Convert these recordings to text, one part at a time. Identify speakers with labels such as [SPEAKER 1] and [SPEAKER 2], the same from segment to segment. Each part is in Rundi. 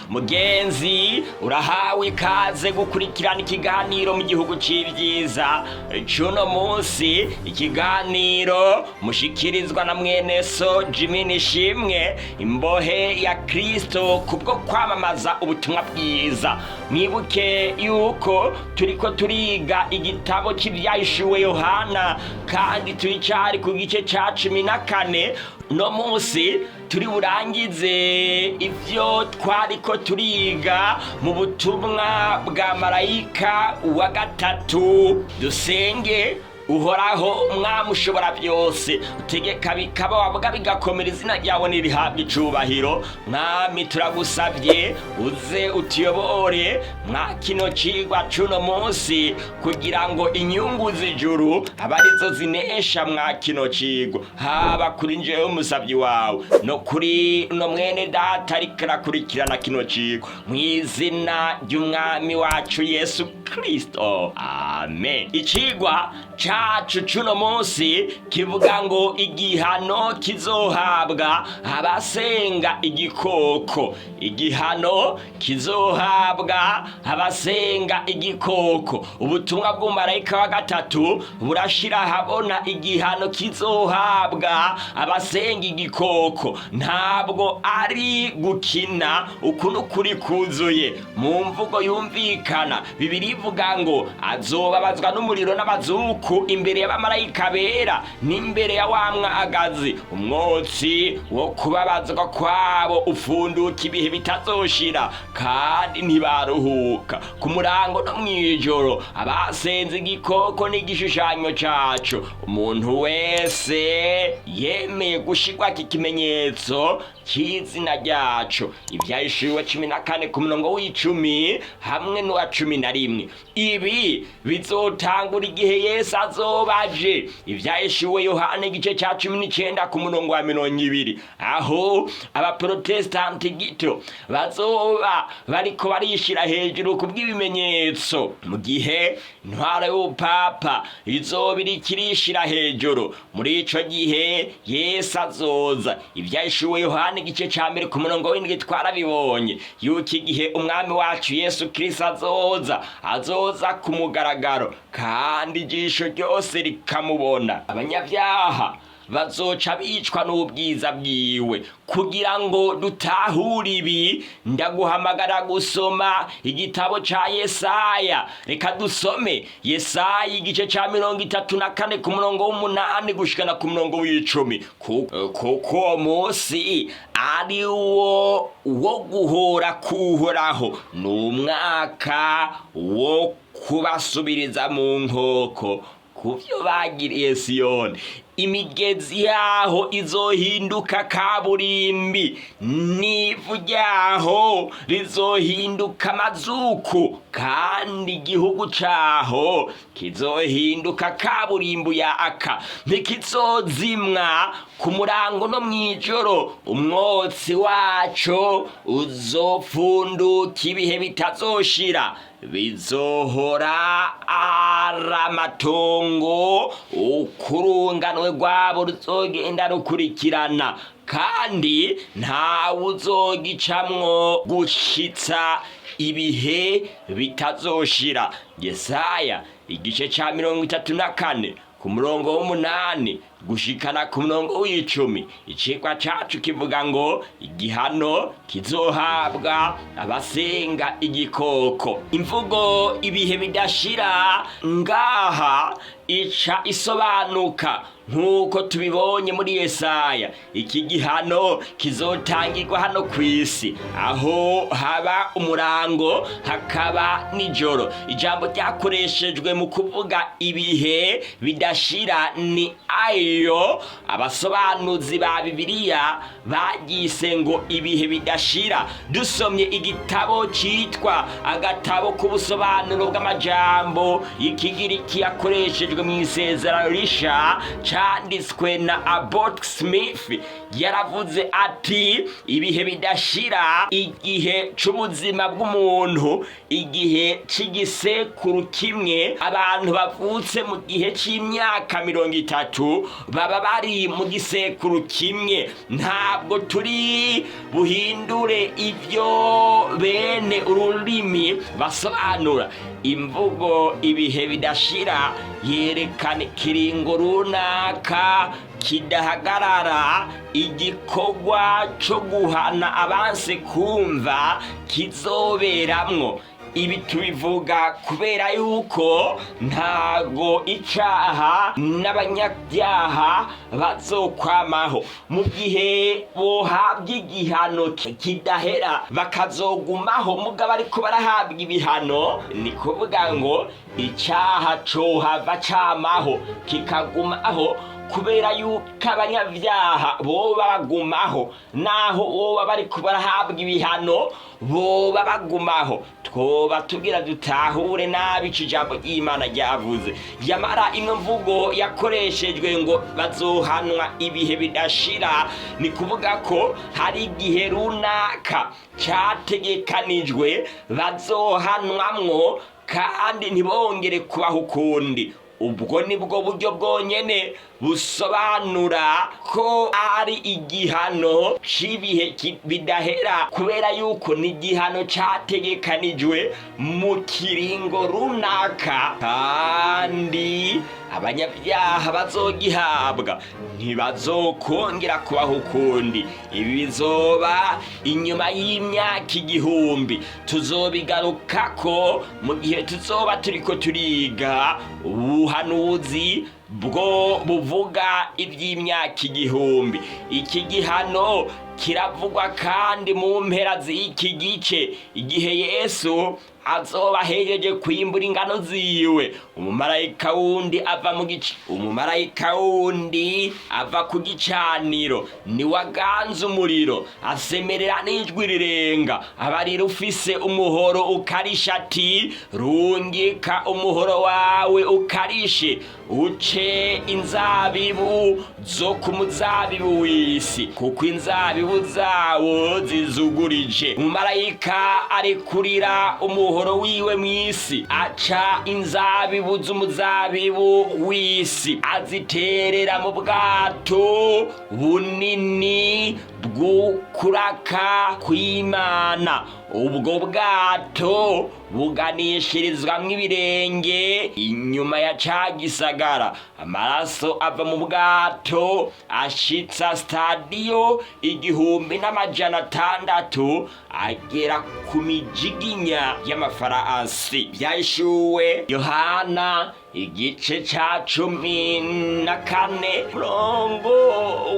[SPEAKER 1] Mugenzi, urahawe ikaze gukurikirana ikiganiro mu gihugu c'ivyiza c'uno munsi, ikiganiro mushikirizwa na mwene so Jimmy Nishimwe, imbohe ya Kristo kubwo kwamamaza ubutumwa bwiza. Mwibuke yuko turiko turiga igitabo c'Ivyahishuwe Yohana, kandi turicari ku gice ca 14. Uno munsi turi burangize ivyo twariko turiga mu butumwa bwa marayika wa gatatu. Dusenge. Uhoraho Mwami ushobora byose, utegeka bikaba, wavuga bigakomera, izina ryawe nirihabwa icubahiro. Mwami, turagusabye uze utuyobore mwa kino cigwa c'uno munsi, kugira ngo inyungu z'ijuru abe arizo zinesha mwa kino cigwa, haba kuri njewe umusavyi wawe no kuri uno mwene data ariko arakurikirana kino cigwa, mw'izina ry'Umwami wacu Yesu Kristo, amen. Icigwa cacu c'uno munsi kivuga ngo igihano kizohabwa abasenga igikoko. Igihano kizohabwa abasenga igikoko. Ubutumwa bw'umumarayika wa gatatu burashira ahabona igihano kizohabwa abasenga igikoko. Ntabwo ari gukina, uku n'ukuri kuzuye. Mu mvugo yumvikana, Bibiliya ivuga ngo azobabazwa n'umuriro n'amazuku imbere y'abamarayika bera n'imbere ya wa mwagazi. Umwotsi wo kubabazwa kwabo ufunduka ibihe bitazoshira, kandi ntibaruhuka ku murango no mw'ijoro, abasenze igikoko n'igishushanyo caco, umuntu wese yemeye gushirwako ikimenyetso c'izina ryaco. Ibyahishuwe 14 ku murongo w'10 hamwe n'uwa 11. Ibi bizotangura igihe Yesu azoba aje. Ibyahishuwe Yohana igice ca 19 ku murongo wa 20, aho abaprotestanti gito bazoba bariko barishira hejuru kubw'ibimenyetso. Mu gihe intwaro y'ubupapa izoba iriko irishira hejuru, muri ico gihe Yesu azoza. Ibyahishuwe Yohana igice ca 1 ku murongo w'7 twarabibonye yuko igihe Umwami wacu Yesu Kristo azoza, azoza ku mugaragaro, kandi ijisho ryose rikamubona. Abanyabyaha bazoca bicwa n'ubwiza bwiwe. Kugira ngo dutahure ibi, ndaguhamagara gusoma igitabo ca Yesaya. Reka dusome Yesaya igice ca 34 ku murongo w'8 gushikana ku murongo w'10. Kuko uwo munsi ari wo wo guhora kuhoraho, ni umwaka wo kubasubiriza mu nkoko kuvyo bagiriye Siyoni. Imigezi yaho izohinduka kaburimbi, n'ivu ryaho rizohinduka amazuku, kandi igihugu caho kizohinduka kaburimbo yaka, ntikizozimwa ku murango no mw'ijoro. Umwotsi waco uzopfunduka ibihe bitazoshira, bizohora ari amatongo ukurunganwe rwabo ruzogenda rukurikirana, kandi ntawe uzogicamwo gushitsa ibihe bitazoshira. Yesaya igice ca 34 ku murongo w'8 gushikana ku murongo w'10. Icigwa cacu kivuga ngo igihano kizohabwa abasenga igikoko. Imvugo ibihe bidashira ngaha ica isobanuka nk'uko tubibonye muri Yesaya. Iki gihano kizotangirwa hano ku isi, aho haba umurango hakaba nijoro. Ijambo ryakoreshejwe mu kuvuga ibihe bidashira ni ayo abasobanuzi ba Bibiliya baryise ngo ibihe bidashira. Dusomye igitabo citwa Agatabo k'ubusobanuro bw'amajambo y'Ikigiriki yakoreshejwe mu Isezerano Risha, canditswe na Abbott Smith, yaravuze ati: ibihe bidashira, igihe c'ubuzima bw'umuntu, igihe c'igisekuru kimwe. Abantu bavutse mu gihe c'imyaka 30 baba bari mu gisekuru kimwe. Ntabwo turi buhindure ivyo. Bene ururimi basobanura imvugo ibihe bidashira yerekana ikiringo runaka kidahagarara, igikorwa cyo guhana abanse kumva kizoberamwo. Ibi tubivuga kubera yuko ntago icaha n'abanyabyaha bazokwamaho mu gihe bohabwa igihano kidahera, bakazogumaho mugabo ariko barahabwa ibihano. Ni kuvuga ngo icaha cohava camaho, kikagumaho, kubera yuko abanyabyaha boba bagumaho naho boba bariko barahabwa ibihano, boba bagumaho. Twoba tugira dutahure nabi ico ijambo ry'Imana ryavuze. Yamara ino mvugo yakoreshejwe ngo bazohanwa ibihe bidashira, ni kuvuga ko hari igihe runaka cyategekanijwe bazohanwamwo kandi ntibongere kubaho ukundi. Ubwo ni bwo buryo bwonyene busobanura ko ari igihano c'ibihe bidahera, kubera yuko ni igihano categekanijwe mu kiringo runaka, kandi abanyabyaha bazogihabwa ntibazokongera kubaho ukundi. Ibi bizoba inyuma y'imyaka 1000. Tuzobigarukako mu gihe tuzoba turiko turiga ubuhanuzi bwo buvuga iby'imyaka 1000. Iki gihano kiravugwa kandi mu mpera z'iki gice, igihe Yesu azoba ahejeje kwimbura ingano ziwe. Umumarayika wundi ava mu gice, umumarayika wundi ava ku gicaniro, niwe aganza umuriro, asemerera n'ijwi rirenga, abarira ufise umuhoro ukarisha ati: "Rungika umuhoro wawe ukarishe, uce inzabibu zo ku muzabibu w'isi, kuko inzabibu zawo zizugurije." Umumarayika arekurira umuhoro wiwe mw'isi, aca inzabibu z'umuzabibu w'isi, aziterera mu bwato bunini bw'ukuraka kw'Imana. Ubwo bwato buganishirizwamwo ibirenge inyuma ya ca gisagara. Amaraso ava mu bwato ashitsa stadiyo 1600, agera ku mijiginya y'amafarasi. Vyahishuwe Yohana igice ca 14, murongo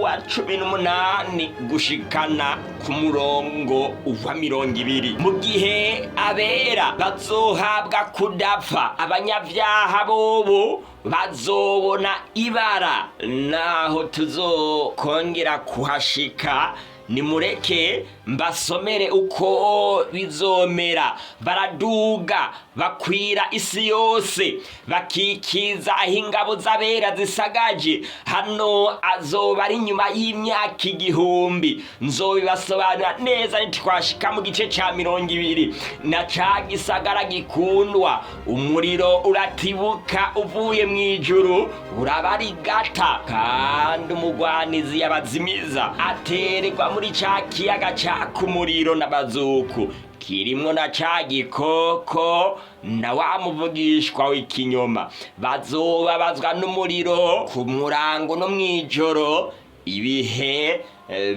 [SPEAKER 1] wa 18 gushikana ku murongo wa 20. Mu gihe abera bazohabwa kudapfa, abanyabyaha bobo bazobona ibara. Naho tuzokongera kuhashika, nimureke mbasomere uko bizomera. Baraduga, bakwira isi yose, bakikiza aho ingabo z'abera zisagaje. Hano azoba ari inyuma y'imyaka 1000. Nzobibasobanura neza nitwashika mu gice ca 20. Na ca gisagara gikundwa, umuriro uratibuka uvuye mu ijuru urabarigata, kandi umugwanizi yabazimiza atererwa muri ca kiyaga caka umuriro n'abazuku, kirimwo na ca gikoko na wa muvugishwa w'ikinyoma. Bazobabazwa n'umuriro ku murango no mw'ijoro ibihe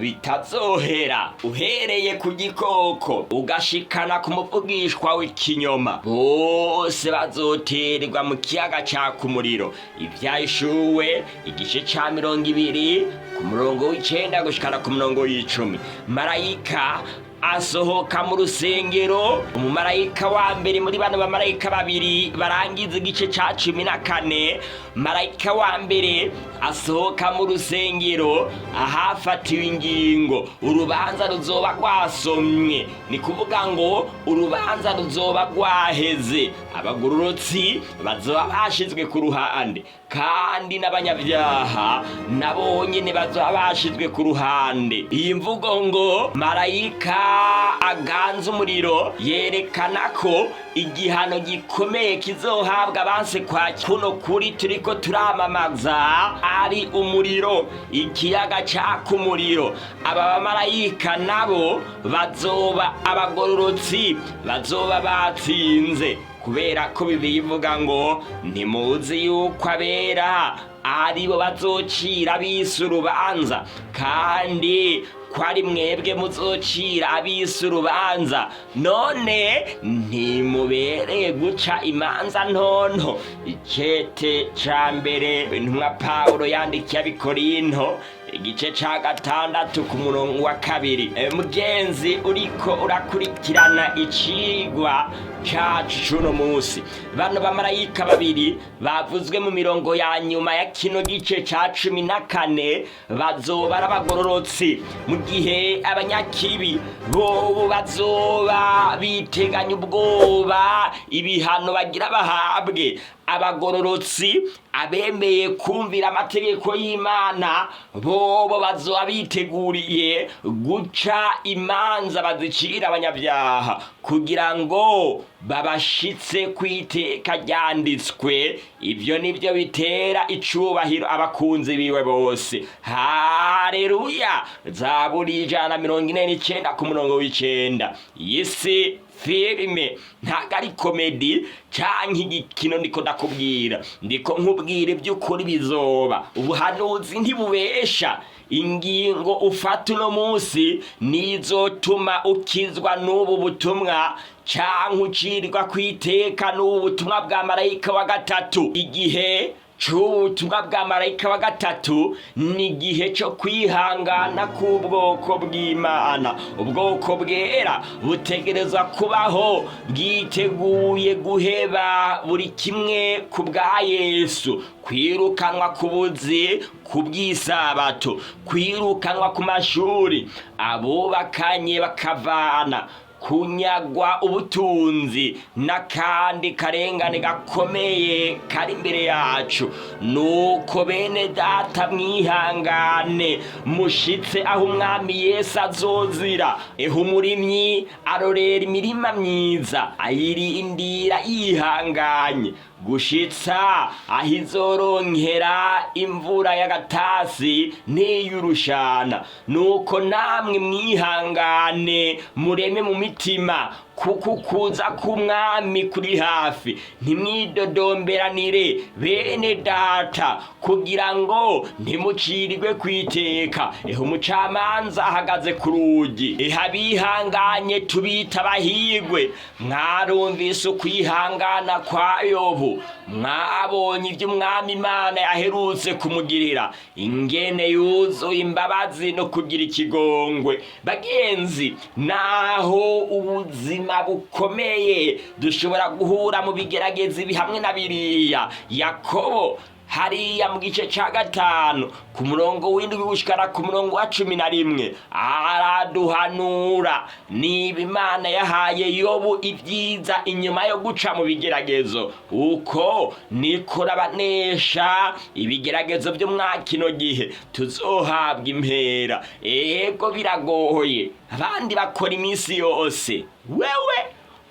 [SPEAKER 1] bitazohera. Uhereye ku gikoko ugashikana ku muvugishwa w'ikinyoma, bose bazoterwa mu kiyaga caka umuriro. Ivyahishuwe igice ca 20, ku murongo w'9 gushikana ku murongo w'10. Marayika asohoka mu rusengero. Umumarayika wa mbere muri bano bamarayika babiri barangiza igice ca 14, marayika wa mbere asohoka mu rusengero ahafatiwe ingingo. Urubanza ruzoba rwasomwe, ni kuvuga ngo urubanza ruzoba rwaheze. Abagororotsi bazoba bashizwe ku ruhande, kandi n'abanyabyaha nabo nyene bazoba bashizwe ku ruhande. Iyi mvugo ngo marayika aganza umuriro yerekana ko igihano gikomeye kizohabwa abanse kwa kuno kuri turiko turamamaza ari umuriro, ikiyaga caka umuriro. Aba bamarayika nabo bazoba abagororotsi, bazoba batsinze, kubera ko bibivuga ngo ntimuzi yuko abera aribo bazocira ab'isi urubanza, kandi ko ari mwebwe muzocira ab'isi urubanza. None ntimubereye guca imanza ntonto. Icete ca mbere intumwa Pawulo yandikiye abikorinto, igice ca 6 ku murongo wa 2. Mugenzi uriko urakurikirana icigwa cacu c'uno musi, bano bamarayika babiri bavuzwe mu mirongo ya nyuma ya kino gice ca 14 bazoba ari abagororotsi, mu gihe abanyakibi bobo bazoba biteganya ubwoba ibihano bagira bahabwe. Abagororotsi, abemeye kumvira amategeko y'Imana, bobo bazoba biteguriye guca imanza bazicira abanyabyaha, kugira ngo babashitse kwiteka ryanditswe. Ibyo nibyo bitera icubahiro abakunzi biwe bose. Haleluya! Zaburi 149 ku murongo w'9. Iyisi filime ntabwo ari komedi canke igikino, ndiko ndakubwira, ndiko nkubwira iby'ukuri bizoba. Ubuhanuzi ntibubesha. Ingingo ufata uno munsi nizotuma ukizwa n'ubu butumwa canke ucirwa kwiteka n'ubu butumwa bwa marayika wa gatatu. Igihe c'ubutumwa bwa marayika wa gatatu ni igihe cyo kwihangana k'ubwoko bw'Imana. Ubwoko bwera butegerezwa kubaho bwiteguye guheba buri kimwe ku bwa Yesu: kwirukanwa ku buzi ku bw'isabato, kwirukanwa ku mashuri, abubakanye bakavana, kunyagwa ubutunzi n'akandi karengane gakomeye kari imbere yacu. Nuko bene data, mwihangane mushitse aho umwami Yesu azozira. Ehe, umurimyi arorera imirima myiza, ayirindira yihanganye gushitsa aho izoronkera imvura y'agatasi n'iy'urushana. Nuko namwe mwihangane, mureme mu mitima, kuko ukuza k'umwami kuri hafi. Ntimwidodomberanire, bene data, kugira ngo ntimucirirwe kwiteka. Ehe, umucamanza ahagaze ku rugi. Ehe, abihanganye tubita abahigwe. Mwarumvise ukwihangana kwa Yobu, mwabonye ibyo umwami Imana yaherutse kumugirira, ingene yuzuye imbabazi no kugira ikigongwe. Bagenzi, naho ubuzima bukomeye dushobora guhura mu bigerageza ibi hamwe na biriya, Yakobo hariya mu gice ca 5 ku murongo w'7 gushikara ku murongo wa 11 araduhanura. Niba Imana yahaye Yobu ibyiza inyuma yo guca mu bigeragezo, uko niko rabanesha ibigeragezo byo mwa kino gihe tuzohabwa impera. Ego, biragoye, abandi bakora iminsi yose, wewe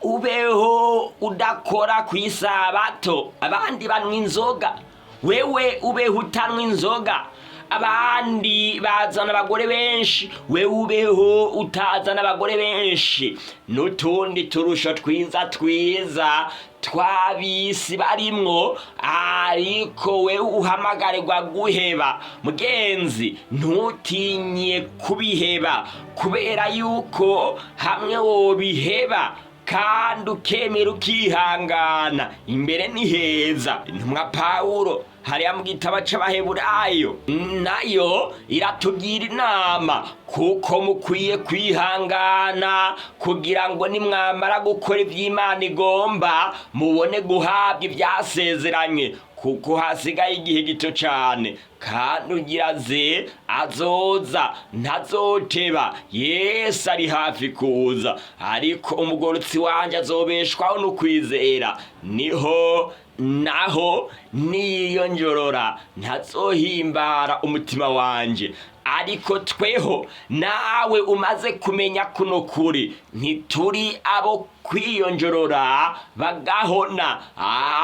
[SPEAKER 1] ubeho udakora ku isabato. Abandi banywa inzoga, wewe ubeho utanywa inzoga. Abandi bazana abagore benshi, wewe ubeho utazana abagore benshi, n'utundi turusho twiza twiza twabisi barimwo, ariko wewe uhamagarirwa guheba. Mugenzi, ntutinye kubiheba, kubera yuko hamwe wobiheba kandi ukemera ukihangana, imbere ni heza. Intumwa Pawulo hariya mu gitabo c'Abaheburayo nayo iratugira inama: kuko mukwiye kwihangana, kugira ngo nimwamara gukora ivy'Imana igomba mubone guhabwa ivyasezeranye, kuko hasigaye igihe gito cane. Kandi ugira aze, azoza, ntazoteba. Yesu ari hafi kuza. Ariko umugorotsi wanje azobeshwaho n'ukwizera, niho naho niyonjorora ntazohimbara umutima wanje. Ariko tweho, nawe umaze kumenya kuno kuri, ntituri abo kwiyonjorora bagahona,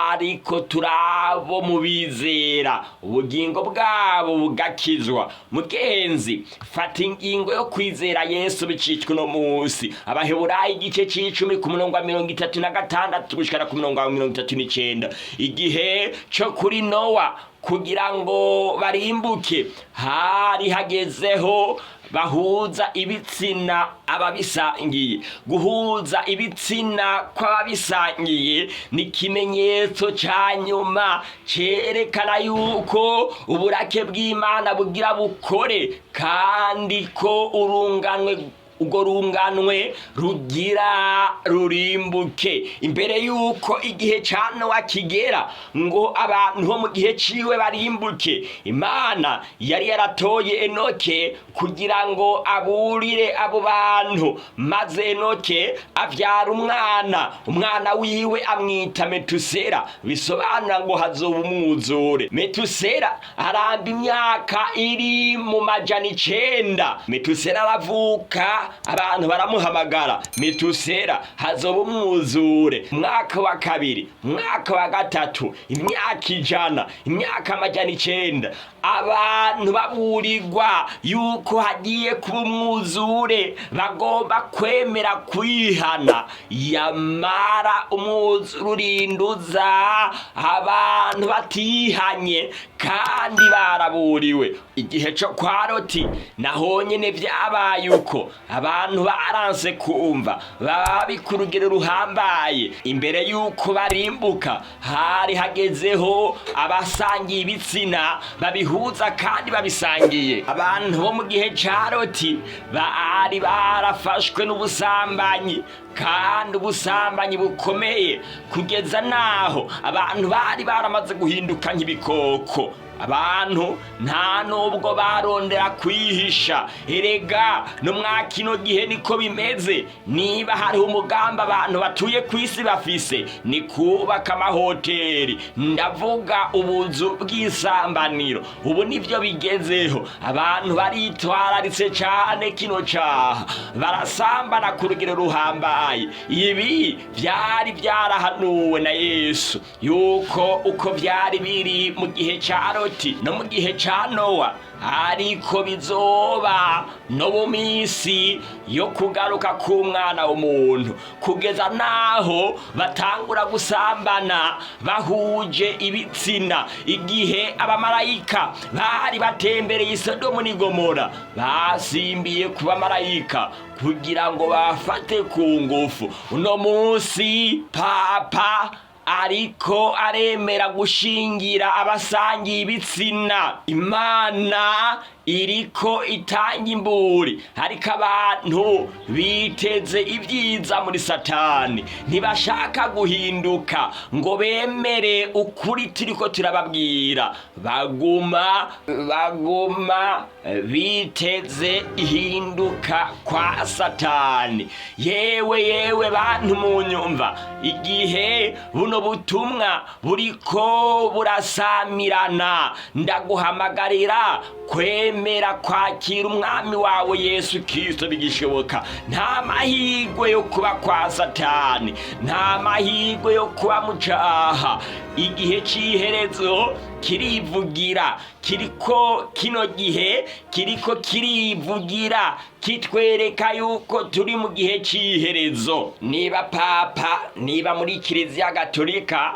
[SPEAKER 1] ariko turi abo mu bizera ubugingo bwabo bugakizwa. Mugenzi, fata ingingo yo kwizera Yesu bicicwa uno munsi. Abaheburayo igice c'icumi ku murongo wa 36 gushikana ku murongo wa 39. Igihe co kuri Nowa kugira ngo barimbuke, hari hagezeho bahuza ibitsina ababisangiye. Guhuza ibitsina kw'ababisangiye ni ikimenyetso ca nyuma cerekana yuko uburake bw'Imana bugira bukore, kandi ko urunganwe urwo runganwe rugira rurimbuke. Imbere yuko igihe ca Nowa kigera ngo abantu bo mu gihe ciwe barimbuke, Imana yari yaratoye Enoke kugira ngo aburire abo bantu. Maze Enoke avyara umwana, umwana wiwe amwita Metusera, bisobanura ngo hazoba umwuzure. Metusera aramba imyaka iri mu 900. Metusera aravuka, abantu baramuhamagara Metusera, hazoba umwuzure. Umwaka wa kabiri, umwaka wa gatatu, imyaka 100, imyaka 900, abantu baburirwa yuko hagiye kuba umwuzure, bagomba kwemera kwihana. Yamara umwuzure urinduza abantu batihanye kandi baraburiwe. Igihe co kwa Loti naho nyene vyabaye uko, abantu baranse kumva, babi ku rugero ruhambaye. Imbere yuko barimbuka hari hagezeho abasangiye ibitsina babihuza kandi babisangiye. Abantu bo mu gihe ca Loti bari barafashwe n'ubusambanyi, kandi ubusambanyi bukomeye, kugeza naho abantu bari baramaze guhinduka nk'ibikoko. Abantu nta nubwo barondera kwihisha. Erega no mwa kino gihe niko bimeze. Niba hariho umugambi abantu batuye ku isi bafise, ni kubaka amahoteli, ndavuga ubuzu bw'isambaniro. Ubu nivyo bigezeho, abantu baritwararitse cane kino caha, barasambana ku rugero ruhambaye. Ibi vyari vyarahanuwe na Yesu yuko uko vyari biri mu gihe ca Loti no mu gihe ca Nowa, ariko bizoba no mu minsi yo kugaruka k'umwana w'umuntu, kugeza naho batangura gusambana bahuje ibitsina. Igihe abamarayika bari batembereye i Sodomu n'i Gomora, basimbiye ku bamarayika kugira ngo bafate ku ngufu. Uno munsi Papa ariko aremera gushingira abasangiye ibitsina. Imana iriko itanga imburi, ariko abantu biteze ibyiza muri Satani, ntibashaka guhinduka ngo bemere ukuri turiko turababwira. Baguma biteze ihinduka kwa Satani. Yewe yewe bantu munyumva, igihe buno butumwa buriko burasamirana, ndaguhamagarira kwemera kwakira umwami wawe Yesu Kristo bigishoboka. Nta mahirwe yo kuba kwa Satani, nta mahirwe yo kuba mu caha. Igihe c'iherezo kirivugira, kiriko kino gihe kiriko kirivugira, kitwereka yuko turi mu gihe c'iherezo. Niba Papa, niba muri Kiliziya Gatolika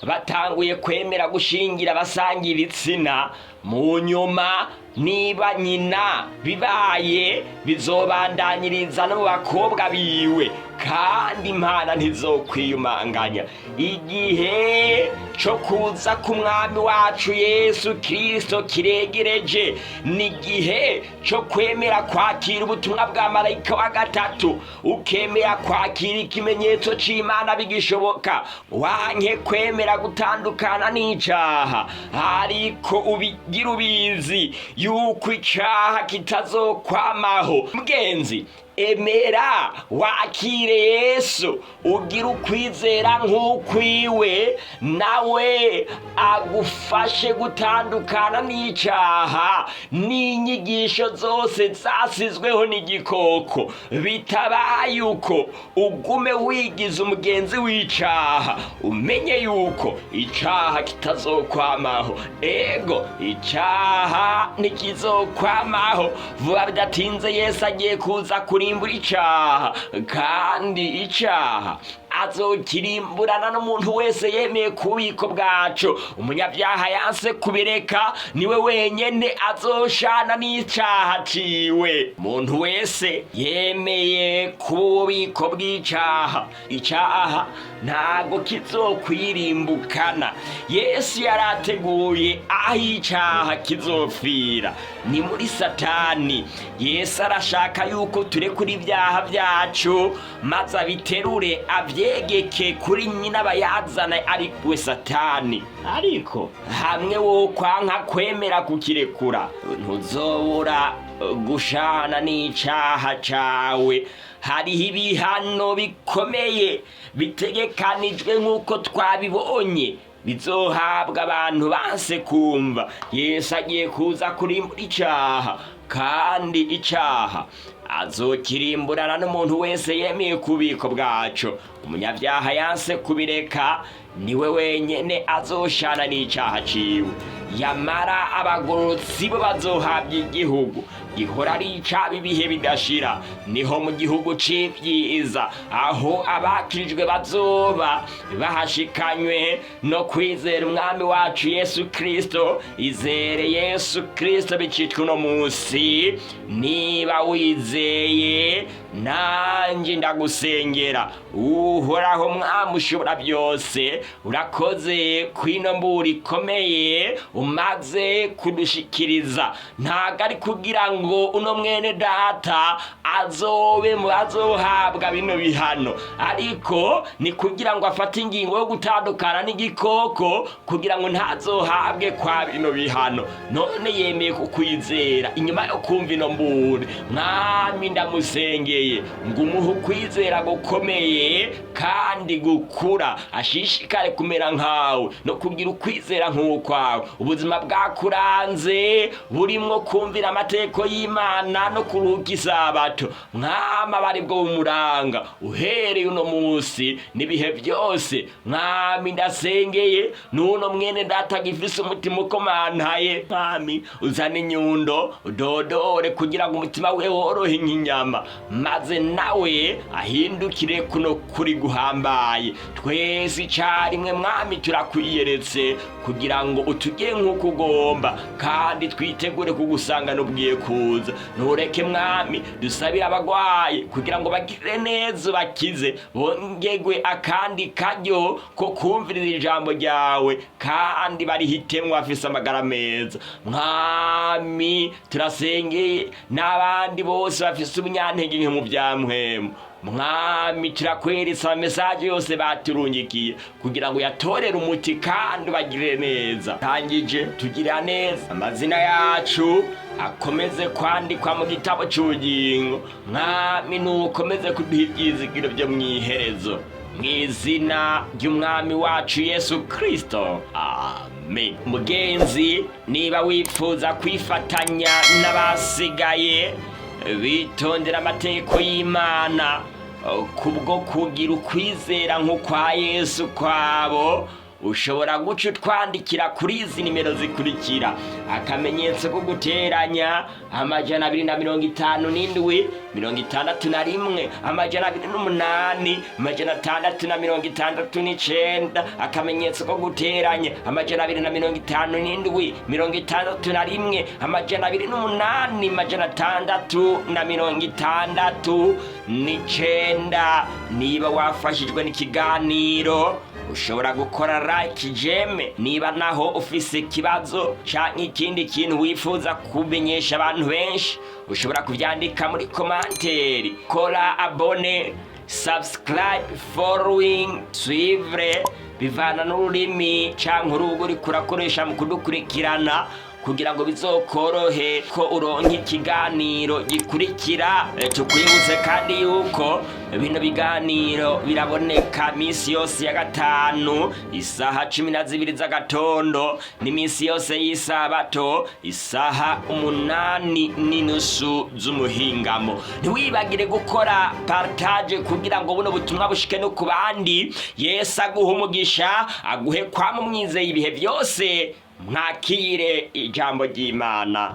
[SPEAKER 1] batanguye kwemera gushingira abasangiye ibitsina, mu nyuma niba nyina bibaye bizobandanyiriza no mu bakobwa biwe, kandi Imana ntizokwiyumanganya. Igihe co kuza k'umwami wacu Yesu Kristo kiregereje. Ni igihe co kwemera kwakira ubutumwa bwa marayika wa gatatu, ukemera kwakira ikimenyetso c'Imana bigishoboka, wanke kwemera gutandukana n'icaha, ariko ubigire. ugira ubizi yuko icaha kitazokwamaho. Mugenzi, emera wakire Yesu, ugira ukwizera nk'ukwiwe, nawe agufashe gutandukana n'icaha n'inyigisho zose zasizweho n'igikoko. Bitabaye uko, ugume wigize umugenzi w'icaha, umenye yuko icaha kitazokwamaho. Ego, icaha ntikizokwamaho. Vuba bidatinze Yesu agiye kuza kurimbura icaha, kandi icaha azokirimburana n'umuntu wese yemeye ku bubiko bwaco. Umunyabyaha yanse kubireka niwe wenyene azoshana n'icaha ciwe. Umuntu wese yemeye ku bubiko bw'icaha, icaha ntago kizokwirimbukana. Yesu yarateguye aho icaha kizopfira, ni muri Satani. Yesu arashaka yuko turekura ibyaha byacu, maze abiterure avyegeke kuri nyina abayazana, ari we Satani. Ariko hamwe wo kwanka kwemera kukirekura, ntuzobura gushana n'icaha cawe. Hariho ibihano bikomeye bitegekanijwe nk'uko twabibonye, bizohabwa abantu banse kumva. Yesu agiye kuza kurimbura icaha, kandi icaha azokirimburana n'umuntu wese yemeye ku bubiko bwaco. Umunyabyaha yanse kubireka niwe wenyene azoshana n'icaha ciwe. Yamara abagororotsi bo bazohabwa igihugu gihora ari icaba ibihe bidashira. Niho mu gihugu c'ivyiza, aho abakirijwe bazoba bahashikanywe no kwizera umwami wacu Yesu Kristo. Izere Yesu Kristo bicitwa uno munsi. Niba wizeye, nanjye ndagusengera. Uhoraho Mwami ushobora byose, urakoze kwino mbura ikomeye umaze kudushikiriza. Ntago ari kugira ngo uno mwene data azobe mu bazohabwa bino bihano, ariko ni kugira ngo afate ingingo yo gutandukana n'igikoko, kugira ngo ntazohabwe kwa bino bihano. None yemeye kukwizera inyuma yo kumva ino mbure. Mwami, ndamusengeye ngo umuhe ukwizera gukomeye kandi gukura, ashishikare kumera nkawe no kugira ukwizera nk'ukwawe. Ubuzima bwakuranze burimwo kumvira amategeko y'Imana no kuruhuka isabato. Mwami, aba aribwo bumuranga uhereye uno munsi n'ibihe byose. Mwami, ndasengeye n'uno mwene data gifise umutima ukomantaye. Mwami, uzane inyundo udodore kugira ngo umutima we worohe nk'inyama, maze nawe ahindukire kuno kuri guhambaye. Twese icarimwe, Mwami, turakwiyeretse kugira ngo utugire nk'uko ugomba, kandi twitegure kugusanga n'ubwiye kuza. Ntureke, Mwami, dusabire abagwaye kugira ngo bagire neza, bakize, bongegwe akandi karyo ko kumviriza ijambo ryawe, kandi barihitemwo bafise amagara meza. Mwami, turasengeye n'abandi bose bafise ubunyantege nke mu bya mpwemu. Mwami, turakweretse amamesaje yose baturungikiye kugira ngo yatorere umuti kandi bagirire neza. Tangije tugira neza, amazina yacu akomeze kwandikwa mu gitabo c'ubugingo. Mwami, nukomeze kuduha ivyizigiro vyo mw'iherezo, mw'izina ry'umwami wacu Yesu Kristo, amen. Mugenzi, niba wifuza kwifatanya n'abasigaye bitondera amategeko y'Imana kubwo kugira ukwizera nk'ukwa Yesu kwabo, ushobora guca utwandikira kuri izi nimero zikurikira: akamenyetso ko guteranya, 257 61 208 669, akamenyetso ko guteranya, 257 61 208 669. Niba wafashijwe n'ikiganiro, ushobora gukora like, j'aime. Niba naho ufise ikibazo canke ikindi kintu wifuza kumenyesha abantu benshi, ushobora kuvyandika muri commentaire. Kora abonner, subscribe, following, suivre, bivana n'ururimi canke urubuga uriko urakoresha mu kudukurikirana, kugira ngo bizokorohe ko uronka ikiganiro gikurikira. Tukwibutse kandi yuko bino biganiro biraboneka misi yose ya gatanu isaha 12 z'agatondo, n'imisi yose y'isabato isaha 8:30 z'umuhingamo. Ntiwibagire gukora partage kugira ngo buno butumwa bushike no ku bandi. Yesu aguhe umugisha, aguhe kwama umwizeye ibihe byose. Mwakire ijambo ry'Imana.